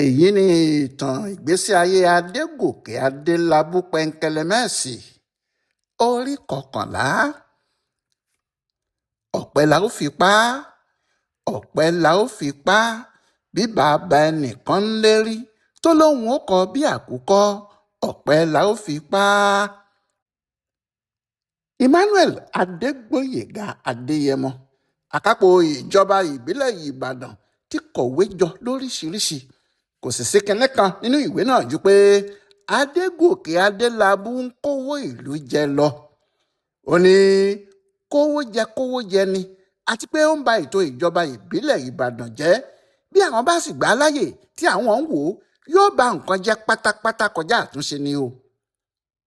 Èyí ni ìtàn ìgbésí ayé Adégòkè Adélábù Pẹ́ńkẹ́lẹ́mẹ́sì, orí kọkànlá. Ọ̀pẹ la ó fi pa á, ọ̀pẹ la ó fi pa á, bí bàbá ẹnìkan ń lérí tó lóun ó kọ bí àkùkọ, ọ̀pẹ la ó fi pa á. Emmanuel Adégbóyèga Adéyẹmọ, akápò ìjọba ìbílẹ̀ Ìbàdàn, ti kọ̀wé jọ lóríṣìíríṣìí. Kò sì sí kinní kan nínú ìwé náà ju pé Adégòkè Adélábù ń kówó ìlú jẹ lọ. Ó ní kówó jẹ kówó jẹ ni, àti pé ó ń ba ètò ìjọba ìbílẹ̀ Ìbàdàn jẹ́. Bí àwọn bá sì gbà á láàyè tí àwọn ń wò ó, yóò ba nǹkan jẹ́ pátápátá kọjá àtúnṣe ni o.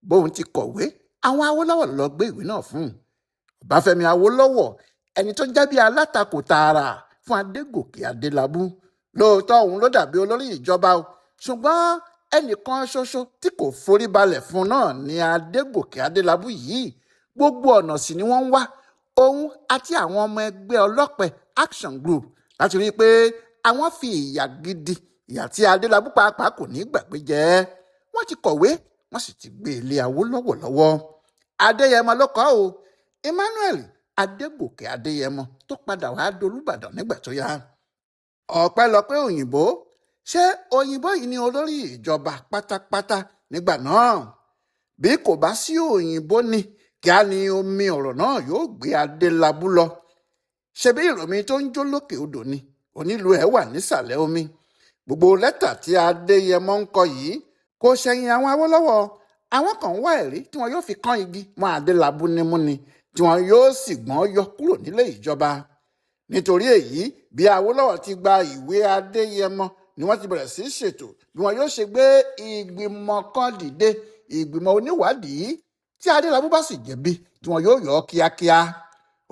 Bóun ti kọ̀wé, àwọn Awólọ́wọ̀ lọ gbé ìwé náà fún un. Ọbáfẹ́mi Awólọ́wọ̀, ẹni tó jẹ́ bí alátakò tààrà fún Adégòkè Adélábù, lóòótọ́ òun ló dàbí olórí ìjọba o, ṣùgbọ́n ẹnìkan ṣoṣo tí kò forí balẹ̀ fún náà ni Adégòkè Adélábù yìí. Gbogbo ọ̀nà sì ni wọ́n ń wá òun àti àwọn ọmọ ẹgbẹ́ ọlọ́pẹ Action Group láti rí i pé àwọn fi ìyà gidi, ìyà tí Adélábù pàápàá kò ní gbàgbé jẹ. Wọ́n ti kọ̀wé, wọ́n sì ti gbé ilé Awólọ́wọ̀ lọ́wọ́. Adéyẹmọ ló kọ o, Emmanuel Adégòkè Adéyẹmọ tó padà wàá dolúbàdàn nígbà tó yá. Ọpẹ́lọpẹ́ òyìnbó. Ṣé òyìnbó yìí ni olórí ìjọba pátápátá nígbà náà? Bí kò bá sí òyìnbó ni, kíá ni omi ọ̀rọ̀ náà yóò gbé Adélábù lọ. Ṣebí ìròmí tó ń jó lókè odò ni, onílù ẹ̀ wà nísàlẹ̀ omi. Gbogbo lẹ́tà tí Adéyẹmọ ń kọ yìí kò ṣẹ̀yìn àwọn Awólọ́wọ̀. Àwọn kan ń wá ẹ̀rí tí wọn yóò fi kán igi mọ́ Adélábù nímú ni, tí wọn yóò sì gbọ́n yọ kúrò nílé ìjọba. Nítorí èyí, bí Awólọ́wọ̀ ti gba ìwé Adéyẹmọ ni wọ́n ti bẹ̀rẹ̀ sí í ṣètò bí wọn yóò ṣe gbé ìgbìmọ̀ kan dìde, ìgbìmọ̀ oníwádìí, tí Adélábù bá sì jẹ̀bi, tí wọn yóò yọ ọ́ kíákíá.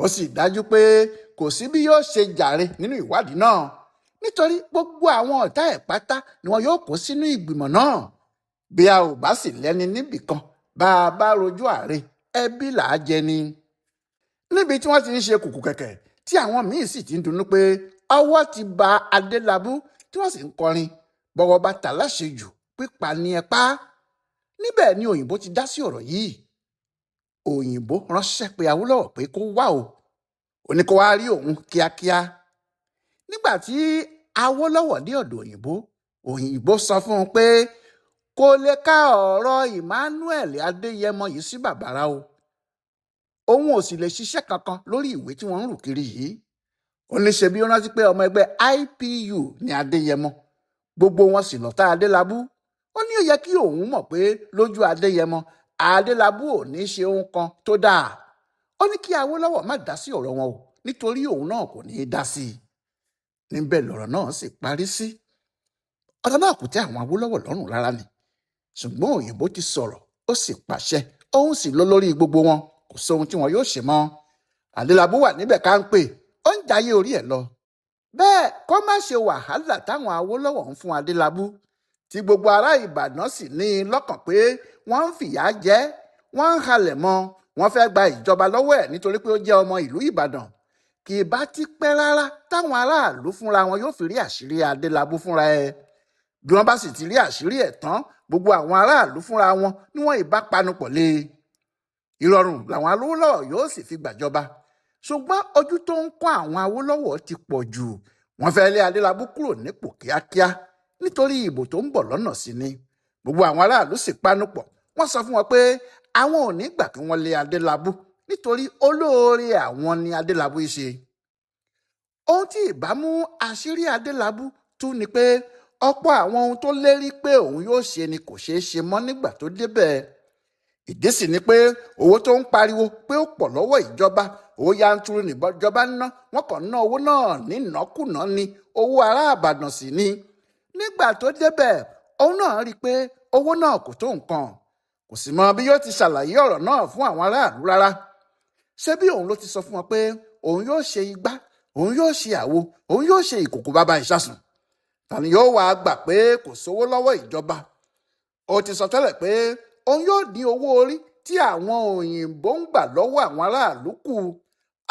Ó sì dájú pé kò sí bí yóò ṣe jàre nínú ìwádìí náà, nítorí gbogbo àwọn ọ̀tá ẹ̀ pátá ni wọn yóò kó sínú ìgbìmọ̀ náà. Bí a ò bá sì lẹ́ni níbìkan, bá a bá rojú àárẹ̀, ẹbí là á jẹ ni. Níbi tí wọ́n ti ń ṣe kùkù kẹ̀kẹ́, tí àwọn míín sì ti ń dunnú pé ọwọ́ ti ba Adélábù, tí wọ́n sì ń kọrin bọ́wọ́ bá ta láṣejù, pípa ni ẹ pa. Níbẹ̀ ni òyìnbó ti dá sí ọ̀rọ̀ yìí. Òyìnbó ránṣẹ́ pé Awólọ́wọ̀ pé kó wá o, ó ní kó wá rí òun kíákíá. Nígbà tí Awólọ́wọ̀ dé ọ̀dọ̀ òyìnbó, òyìnbó sọ fún un pé kò lè ka ọ̀rọ̀ Emmanuel Adéyẹmọ yìí sí bàbàrà o, òun ò sì lè ṣiṣẹ́ kankan lórí ìwé tí wọ́n ń rù kiri yìí. Ó ní ṣe bí ó rántí pé ọmọ ẹgbẹ́ IPU ní Adéyẹmọ, gbogbo wọn sì lọ́tà Adélábù. Ó ní ó yẹ kí òun mọ̀ pé lójú Adéyẹmọ, Adélábù ò ní ṣe ohun kan tó dáa. Ó ní kí Awólọ́wọ̀ má dá sí ọ̀rọ̀ wọn o, nítorí òun náà kò ní í dá sí i. Níbẹ̀ lọ̀rọ̀ náà sì parí sí. Ọ̀rọ̀ náà kò tẹ́ àwọn Awólọ́wọ̀ lọ́rùn rárá ni, ṣùgbọ́n òyìnbó ti sọ̀rọ̀, ó sì pàṣẹ, òun sì lọ lórí gbogbo wọn. Kò sóhun tí wọn yóò ṣe mọ́. Adélábù wà níbẹ̀ ká ń pè, ó ń jayé orí ẹ̀ lọ. Bẹ́ẹ̀ kó má ṣe wàhálà táwọn Awólọ́wọ̀ ń fún Adélábù, tí gbogbo ará Ìbàdàn sì ní i lọ́kàn pé wọ́n ń fìyà jẹ, wọ́n ń halẹ̀ mọ́, wọ́n fẹ́ gba ìjọba lọ́wọ́ ẹ̀ nítorí pé ó jẹ́ ọmọ ìlú Ìbàdàn. Kì í bá ti pẹ́ rárá táwọn aráàlú fúnra wọn yóò fi rí àṣírí Adélábù fúnra ẹ̀. Bí wọ́n bá sì ti rí àṣírí ẹ̀ tán, gbogbo àwọn aráàlú fúnra wọn ni wọ́n ìbá panupọ̀ lé e. Ìrọ̀rùn làwọn Awólọ́wọ̀ yóò sì fi gbàjọba. Ṣùgbọ́n ojú tó ń kọ́ àwọn Awólọ́wọ̀ ti pọ̀ jù. Wọ́n fẹ́ lé Adélábù kúrò nípò kíákíá nítorí ìbò tó ń bọ̀ lọ́nà sí ni. Gbogbo àwọn aráàlú sì panupọ̀, wọ́n sọ fún wọn pé àwọn ò ní gbà kí wọ́n lé Adélábù, nítorí olóore àwọn ni Adélábù ṣe. Ohun tí ìbámu àṣírí Adélábù tú ni pé ọ̀pọ̀ àwọn ohun tó lérí pé òun yóò ṣe ni kò ṣeé ṣe mọ́ nígbà tó débẹ̀. Ìdí sì ni pé owó tó ń pariwo pé ó pọ̀ lọ́wọ́ ìjọba, owó yanturu níjọba ń ná, wọ́n kàn ná owó náà nínàkúnà ni, owó ará Ìbàdàn sì ni. Nígbà tó débẹ̀, òun náà rí i pé owó náà kò tó nǹkan. Kò sì mọ bí yóò ti ṣàlàyé ọ̀rọ̀ náà fún àwọn aráàlú rárá. Ṣé bí òun ló ti sọ fún wọn pé òun yóò ṣe igbá, òun yóò ṣe àwo, òun yóò ṣe ìkòkò bàbá ìṣasùn? Tani yóò wá gbà pé kò sówó lọ́wọ́ ìjọba? Ó ti sọ tẹ́lẹ̀ pé òun yóò dín owó orí tí àwọn òyìnbó ń gbà lọ́wọ́ àwọn aráàlú kù.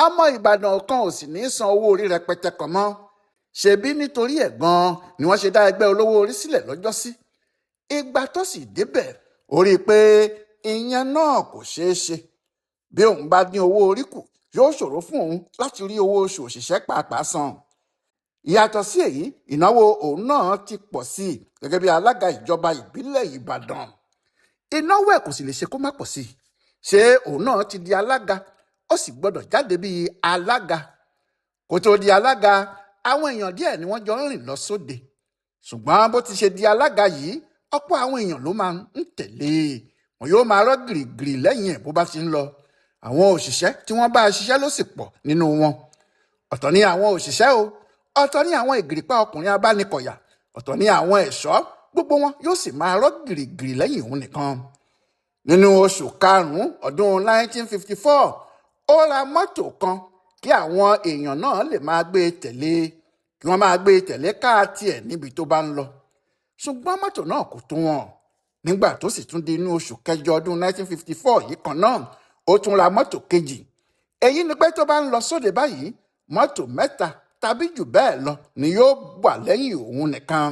Ọmọ Ìbàdàn kan ò sì ní san owó orí rẹpẹtẹ kan mọ́. Ṣebí nítorí ẹ̀ gan-an ni wọ́n ṣe dá ẹgbẹ́ olówó orí sílẹ̀ lọ́jọ́sí. Ìgbà tó sì débẹ̀, ó rí i pé ìyẹn náà kò ṣeé ṣe. Bí òun bá dín owó orí kù, yóò ṣòro fún òun láti rí owó oṣù òṣìṣẹ́ pàápàá san. Ìyàtọ̀ sí èyí, ìnáwó òun náà ti pọ̀ sí i gẹ́gẹ́ bí alága ìjọba ìbílẹ̀ Ìbàdàn. Ìnáwó ẹ̀ kò sì lè ṣe kó má pọ̀ sí i. Ṣé òun náà ti di alága, ó sì gbọ́dọ̀ jáde bíi alága. Kó tó di alága, àwọn èèyàn díẹ̀ ni wọ́n jọ ń rìn lọ sóde. Ṣùgbọ́n bó ti ṣe di alága yìí, ọ̀pọ̀ àwọn èèyàn ló máa ń tẹ̀lé e. Wọn yóò máa rọ́ gìrìgìrì lẹ́yìn ẹ̀ bó bá ti ń lọ. Àwọn òṣìṣẹ́ tí wọ́n bá a ṣiṣẹ́ ló sì pọ̀ nínú wọn. Ọ̀tọ̀ ni àwọn òṣìṣẹ́ o, ọ̀tọ̀ ni àwọn ìgìrìpá ọkùnrin abánikọ̀yà, ọ̀tọ̀ ni àwọn ẹ̀ṣọ́, gbogbo wọn yóò sì máa rọ́ gìrìgìrì lẹ́yìn òun nìkan. Nínú oṣù karùn-ún ọdún 1954, ó ra mọ́tò kan kí àwọn èèyàn náà lè máa gbé e tẹ̀lé, kí wọ́n máa gbé e tẹ̀lé káàtì ẹ̀ níbi tó bá ń lọ. Ṣùgbọ́n mọ́tò náà kò tó wọn. Nígbà tó sì tún di inú oṣù kẹjọ ọdún 1954 yìí kan náà, ó tún ra mọ́tò kejì. Èyí ni pé tó bá ń lọ sóde báyìí, mọ́tò mẹ́ta tàbí jù bẹ́ẹ̀ lọ ni yóò wà lẹ́yìn òun nìkan.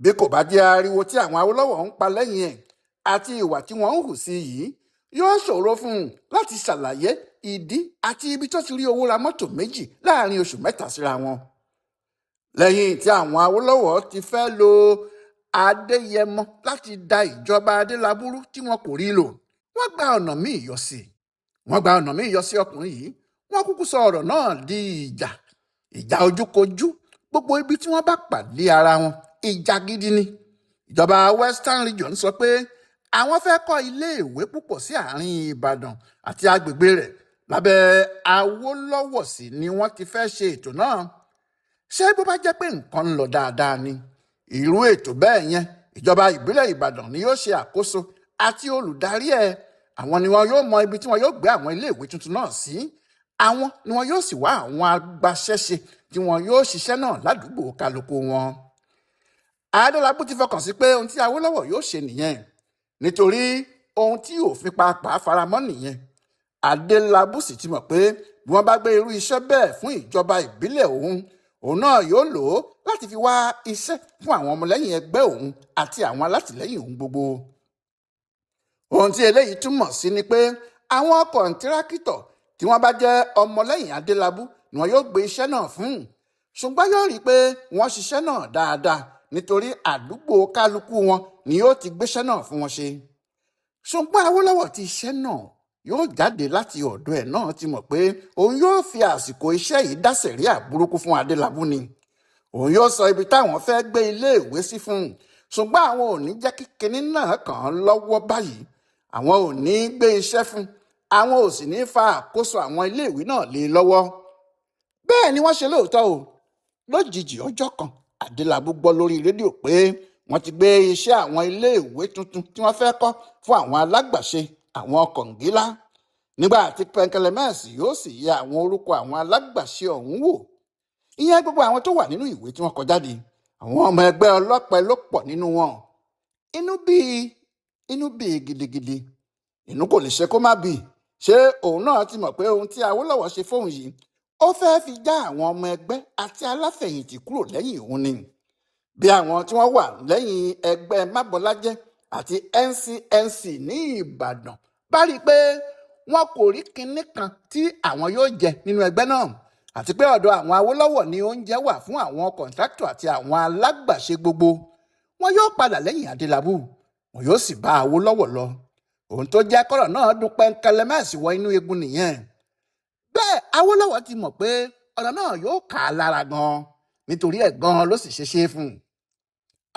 Bí kò bá jẹ́ ariwo tí àwọn Awólọ́wọ̀ ń pa lẹ́yìn ẹ̀ àti ìwà tí wọ́n ń hù sí yìí, yóò ṣòro fún un láti ṣàlàyé ìdí àti ibi tó ti rí owó ra mọ́tò méjì láàrin oṣù mẹ́ta síra wọn. Lẹ́yìn tí àwọn Awólọ́wọ̀ ti fẹ́ lo Adéyẹmọ láti da ìjọba Adélábù rú tí wọn kò rí lò, wọ́n gba ọ̀nà míì yọ sí i. Wọ́n gba ọ̀nà míì yọ sí ọkùnrin yìí. Wọ́n kúkú sọ ọ̀rọ̀ náà di ìjà, ìjà ojúkojú. Gbogbo ibi tí wọ́n bá pàdé ara wọn, ìjà gidi ni. Ìjọba Western Region sọ pé àwọn fẹ́ kọ́ iléèwé púpọ̀ sí àárín Ìbàdàn àti agbègbè rẹ̀. Lábẹ́ Awólọ́wọ̀ sì ni wọ́n ti fẹ́ ṣe ètò náà. Ṣé bó bá jẹ́ pé nǹkan ń lọ dáadáa ni, irú ètò bẹ́ẹ̀ yẹn, ìjọba ìbílẹ̀ Ìbàdàn ni yóò ṣe àkóso àti olùdarí ẹ̀. Àwọn ni wọn yóò mọ ibi tí wọn yóò gbé àwọn iléèwé tuntun náà sí. Àwọn ni wọn yóò sì wá àwọn agbaṣẹ́ṣe tí wọn yóò ṣiṣẹ́ náà ládùúgbò kálukú wọn. Adélábù ti fọkàn sí pé ohun tí Awólọ́wọ̀ yóò ṣe nìyẹn, nítorí ohun tí òfin pàápàá faramọ́ nìyẹn. Adélábù sì ti mọ̀ pé bí wọ́n bá gbé irú iṣẹ́ bẹ́ẹ̀ fún ìjọba ìbílẹ̀ òun, òun náà yóò lò ó láti fi wá iṣẹ́ fún àwọn ọmọlẹ́yìn ẹgbẹ́ òun àti àwọn alátìlẹ́yìn òun gbogbo. Ohun tí eléyìí túmọ̀ sí ni pé àwọn kọ̀ǹtírákítọ̀ tí wọ́n bá jẹ́ ọmọlẹ́yìn Adélábù ni wọ́n yóò gbé iṣẹ́ náà fún. Ṣùgbọ́n yóò rí i pé wọ́n ṣiṣẹ́ náà dáadáa, nítorí àdúgbò kálukú wọn ni yóò ti gbéṣẹ́ náà fún wọn ṣe. Ṣùgbọ́n Awólọ́wọ̀ tí iṣẹ́ náà yóò jáde láti ọ̀dọ̀ ẹ̀ náà ti mọ̀ pé òun yóò fi àsìkò iṣẹ́ yìí dá sẹ̀ríà burúkú fún Adélábù ni. Òun yóò sọ ibi táwọn fẹ́ gbé iléèwé sí fún un. Ṣùgbọ́n àwọn ò ní jẹ́ kí kinní náà kàn án lọ́wọ́ báyìí. Àwọn ò ní gbé iṣẹ́ fún un, àwọn ò sì ní fa àkóso àwọn iléèwé náà lé lọ́wọ́. Bẹ́ẹ̀ ni wọ́n ṣe lóòótọ́ o. Lójijì ọjọ́ kan, Adélábù gbọ́ lórí rédíò pé wọ́n ti gbé iṣẹ́ àwọn iléèwé tuntun tí wọ́n fẹ́ kọ́ fún àwọn alágbàṣe, àwọn kọ̀ǹgílá. Nígbà tí Pẹ̀nkẹ́lẹ́mẹ́sì yóò sì yẹ àwọn orúkọ àwọn alágbàṣe ọ̀hún wò, ìyẹn gbogbo àwọn tó wà nínú ìwé tí wọ́n kọ jáde, àwọn ọmọ ẹgbẹ́ ọlọ́pẹ ló pọ̀ nínú wọn. Inú bí gidigidi, inú kò lè ṣe kó má bì. Ṣé òun náà ti mọ̀ pé ohun tí Awólọ́wọ̀ ṣe fóun yìí, ó fẹ́ fi já àwọn ọmọ ẹgbẹ́ àti aláfẹ̀yìntì kúrò lẹ́yìn òun ni. Bí àwọn tí wọ́n wà lẹ́yìn ẹgbẹ́ Mábọ́lájẹ́ àti NCNC ní Ìbàdàn bá rí i pé wọn kò rí kinní kan tí àwọn yóò jẹ nínú ẹgbẹ́ náà, àti pé ọ̀dọ̀ àwọn Awólọ́wọ̀ ni oúnjẹ wà fún àwọn kọ̀ǹtráktọ̀ àti àwọn alágbàṣe gbogbo, wọn yóò padà lẹ́yìn Adélábù, wọn yóò sì bá Awólọ́wọ̀ lọ. Ohun tó jẹ́ kọ́rọ̀ náà dún Pẹ̀nkẹ́lẹ́mẹ́sì wọ inú egun nìyẹn. Bẹ́ẹ̀ Awólọ́wọ̀ ti mọ̀ pé ọ̀rọ̀ náà yóò kà á lára gan-an, nítorí ẹ̀ gan-an ló sì ṣe ṣe fún un.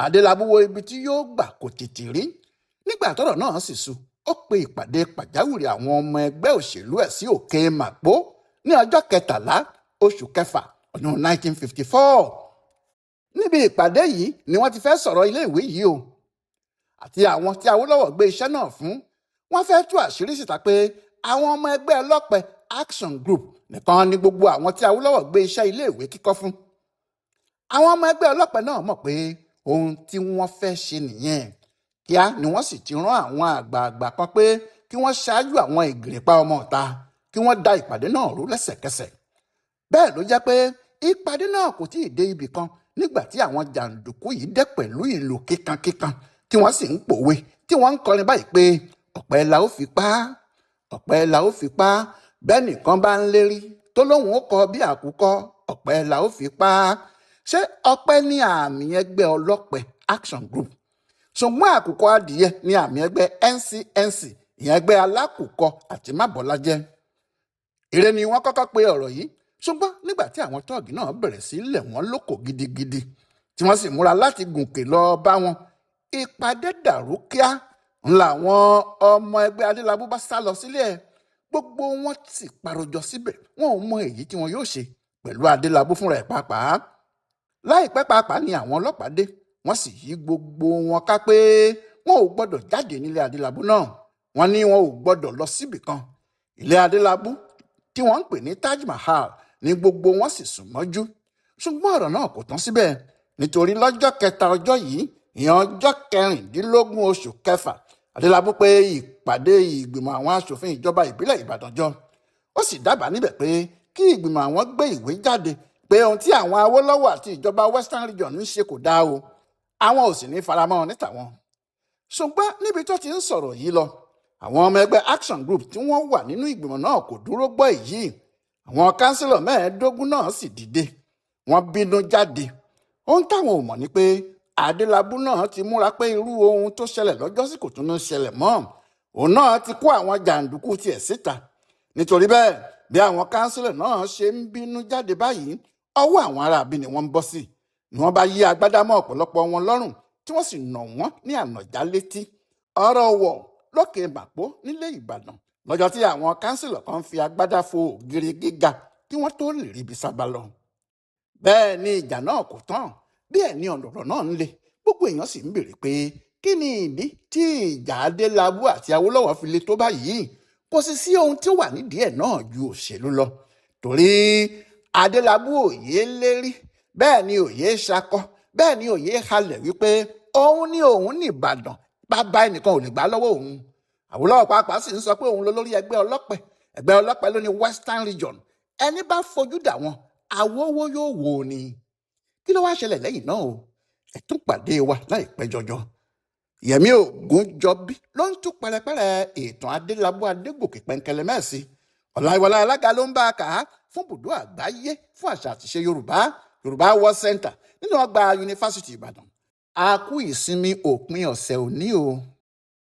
Adélábù wo ibi tí yóò gbà kò tètè rí. Nígbà tọ́rọ̀ náà sì sú, ó pe ìpàdé pàjáwìrì àwọn ọmọ ẹgbẹ́ òṣèlú ẹ̀ sí Òkè Màpó ní ọjọ́ kẹtàlá oṣù kẹfà ọdún 1954. Níbi ìpàdé yìí ni wọ́n ti fẹ́ sọ̀rọ̀ iléèwé yìí o, àti àwọn tí Awólọ́wọ̀ gbé iṣẹ́ náà fún. Wọ́n fẹ́ tú àṣírí síta pé àwọn ọmọ ẹgbẹ́ ọlọ́pẹ Action Group nìkan ni gbogbo àwọn tí Awólọ́wọ̀ gbé iṣẹ́ iléèwé kíkọ́ fún. Àwọn ọmọ ẹgbẹ́ ọlọ́pẹ náà mọ̀ pé ohun tí wọ́n fẹ́ ṣe nìyẹn. Kíá ni wọ́n sì ti rán àwọn àgbààgbà kan pé kí wọ́n ṣáájú àwọn ìgìrìpá ọmọ ọ̀ta kí wọ́n da ìpàdé náà rú lẹ́sẹ̀kẹsẹ̀. Bẹ́ẹ̀ ló jẹ́ pé Ìpàdé náà kò tí ì dé ibì kan nígbà tí àwọn jàǹdùkú yìí dé pẹ̀lú ìlù kíkankíkan, tí wọ́n sì ń pòwe, tí wọ́n ń kọrin báyìí pé ọ̀pẹ la ó fi pa á, ọ̀pẹ la ó fi pa á, bẹ́ẹ̀ nìkan bá ń lérí tó lóun ó kọ bí àkúkọ, ọ̀pẹ la ó fi pa á. Ṣé ọ̀pẹ ní àmì ẹgbẹ́ ọlọ́pẹ Action Group, ṣùgbọ́n àkùkọ adìyẹ ní àmì ẹgbẹ́ NCNC, ìyẹn ẹgbẹ́ alákùkọ àti mábọ́lájẹ́. Ire ni wọ́n kọ́kọ́ pe ọ̀rọ̀ yìí, ṣùgbọ́n nígbà tí àwọn tọ́ọ̀gì náà bẹ̀rẹ̀ sí lẹ̀ wọ́n lóko gidigidi, tí wọ́n sì múra láti gùnkè lọ bá wọn, ìpàdé dàrú kíá. Ńlá àwọn ọmọ ẹgbẹ́ Adélábù bá sá lọ sílé ẹ̀, gbogbo wọn sì parojọ síbẹ̀, wọn ò mọ èyí tí wọn yóò ṣe pẹ̀lú Adélábù fúnra ẹ̀ pàápàá. Láìpẹ́ pàápàá ni àwọn ọlọ́pàá dé, wọ́n sì yí gbogbo wọn ká pé wọn ò gbọ́dọ̀ jáde nílé Adélábù náà. Wọ́n ní wọn ò gbọ́dọ̀ lọ síbì kan. Ilé Adélábù tí wọ́n ń pè ní Taj Mahal ní gbogbo wọn sì sùn mọ́jú. Ṣùgbọ́n ọ̀rọ̀ náà kò tán síbẹ̀, nítorí lọ́jọ́ kẹta ọjọ́ yìí, ìyẹn ọjọ́ 16 oṣù kẹfà, Adélábù pé ìpàdé ìgbìmọ̀ àwọn aṣòfin ìjọba ìbílẹ̀ Ìbàdàn jọ. Ó sì dábàá níbẹ̀ pé kí ìgbìmọ̀ àwọn gbé ìwé jáde pé ohun tí àwọn Awólọ́wọ̀ àti ìjọba Western Region ń ṣe kò dáa o, àwọn ò sì ní faramọ́ ní tàwọn. Ṣùgbọ́n níbi tó ti ń sọ̀rọ̀ yìí lọ, àwọn ọmọ ẹgbẹ́ Action Group tí wọ́n wà nínú ìgbìmọ̀ náà kò dúró gbọ́ èyí. Àwọn kánsílọ̀ 15 náà sì dìde, wọ́n bínú jáde. Ohun táwọn ò mọ̀ ni pé Adélábù náà ti múra pé irú ohun tó ṣẹlẹ̀ lọ́jọ́sí kò tún ní ṣẹlẹ̀ mọ́. Òun náà ti kó àwọn jàǹdùkú tiẹ̀ síta. Nítorí bẹ́ẹ̀, bí àwọn kánsílọ̀ náà ṣe ń bínú jáde báyìí, ọwọ́ àwọn aráabí ni wọ́n ń bọ́ sí, ni wọ́n bá yí agbádá mọ́ ọ̀pọ̀lọpọ̀ wọn lọ́rùn, tí wọ́n sì nà wọ́n ní ànàjá létí. Ọ̀rọ̀ wọ̀ lókè Màpó nílé Ìbàdàn lọ́jọ́ tí àwọn kánsílọ̀ kan fi agbádá fo ògiri gíga kí wọ́n tó lè ríbi sábà lọ. Bẹ́ẹ̀ ni ìjà náà kò tán, bí ẹ̀ ní ọ̀rọ̀ náà ń le. Gbogbo èèyàn sì ń béèrè pé kí ni ìdí tí ìjà Adélábù àti Awólọ́wọ̀ fi le tó báyìí? Kò sì sí ohun tí ó wà nídìí ẹ̀ náà ju òṣèlú lọ, torí Adélábù òye lérí, bẹ́ẹ̀ ni òye ṣakọ, bẹ́ẹ̀ ni òye halẹ̀ wípé òun ní òun ní Ìbàdàn, bàbá ẹnìkan ò lè gbà lọ́wọ́ òun. Awólọ́wọ̀ pàápàá sì ń sọ pé òun lólórí ẹgbẹ́ ọlọ́pẹ, ẹgbẹ́ ọlọ́pẹ ló ní Western Region, ẹni bá fojú dà wọn àwòwò yóò wò ni. Kí ló wá ṣẹlẹ̀ lẹ́yìn náà o? Ẹ tún pàdé wa láìpẹ́ jọjọ. Yẹmí Ògúnjọbí ló ń tú pẹrẹpẹrẹ ìtàn Adélábù Adégòkè pẹ̀ǹkẹ̀lẹ̀ mẹ́sì. Ọláìwọlá Alága ló ń bá a kà á fún bùdó àgbáyé fún àṣà àtìṣe Yorùbá, Yorùbá World Center nínú ọgbà Yunifásítì Ìbàdàn. A kú ìsinmi òpin ọ̀sẹ̀ òní o.